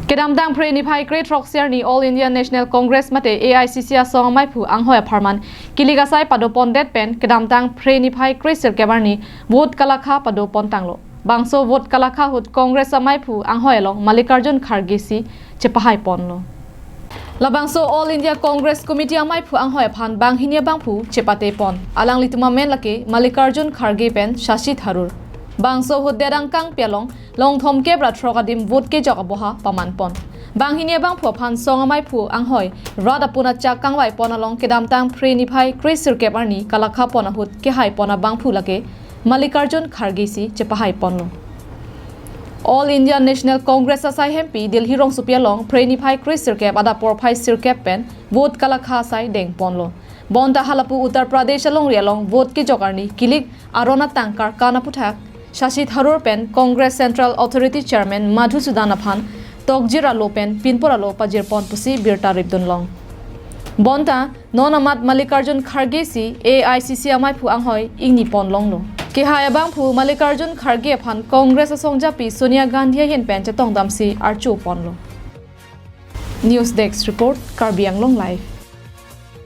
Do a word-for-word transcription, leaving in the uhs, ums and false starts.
Kedamtang Phre niphai kre throksi arni All India National Congress mate A I C C asong amaiphu anghoi apharman kilik asai padopondet pen kedamtang Phre niphai kre sirkep arni vote kalakha padopontanglo. Bangso vote kalakha ahut Congress amaiphu anghoi along Mallikarjun Kharge si chepahaiponlo. Labangso All India Congress Committee amaiphu anghoi aphan banghini abangphu chepatepon. Alanglitum amen lake Mallikarjun Kharge pen Shashi Tharoor. Bangso ahut det angkangpi along longthom kep ra throk adim vote kejok aboha pamanpon. Banghini abangphu aphan song amaiphu anghoi rat apun achak kangvaipon along kedamtang Phre niphai kre sirkep arni kalakhapon ahut kehaipon abangphu lake Mallikarjun Kharge si chepahaiponlo. All India National Congress asai hempi Delhi rongsopi along Phre niphai kre sirkep adap porphai sirkep pen vote kalakha asai dengponlo. Bonta halapu Uttar Pradesh alongri along vote kejok arni kilik aron atangkar kan aputhak Shashi Tharoor pen Congress Central Authority Chairman Madhusudan aphan tokjir alo pen pinpor alo pajirpon pusi birta ripdunlong. Bonta non amat Mallikarjun Kharge si A I C C amaiphu anghoi ingniponlonglo. Kehai abangphu Mallikarjun Kharge aphan Congress asongjapi Sonia Gandhi ahin pen chetongdamsi archuponlo. News Desk Report, Karbi Anglong Live.